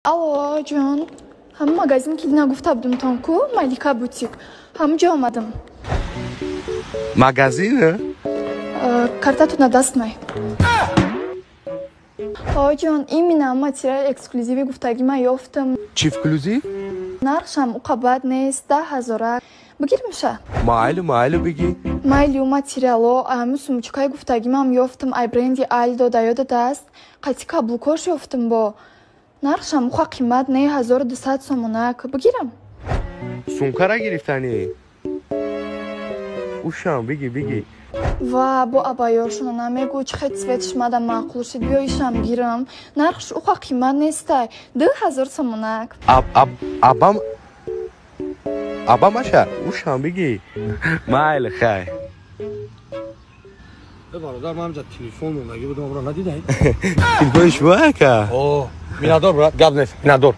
Алло, ҷон, ҳамун магазин, ки нагуфта будумтон ку, «Малика бутик», ҳамун ҷо омадам. Магазин? Картатона даст май. О, ҷон, именно материал эксклюзиви гуфтагӣ ман ёфтам. Чӣ эксклюзив? Нархшам уқабад нест, 10 ҳазора. Бигирмша? Майлу, майлу, бигӣ. Майлю, материало ҳамун сумочкаи гуфтагимам ёфтам, ай бренди Альдо, да ёдат аст? Қати каблукош ёфтам, бо нархшам уқа қимат не, 1200 сомонак. Бигирам? Сумкара гирифтанӣ? Ушам биги, биги. Ва бо абайёршона намегӯ, чӣ хел цветш мада маъқул шуд. Биё, ишам гирам, нархш уқа қимат нестай, 2000 сомонак. Абам, абамаша ушам биги, майли, хай. Бародар, ман ҳамҷа телефон мондагӣ будам, амро надидай? Телефони шумо, ака? О, миннатдор, брат, гап нест, миннатдор.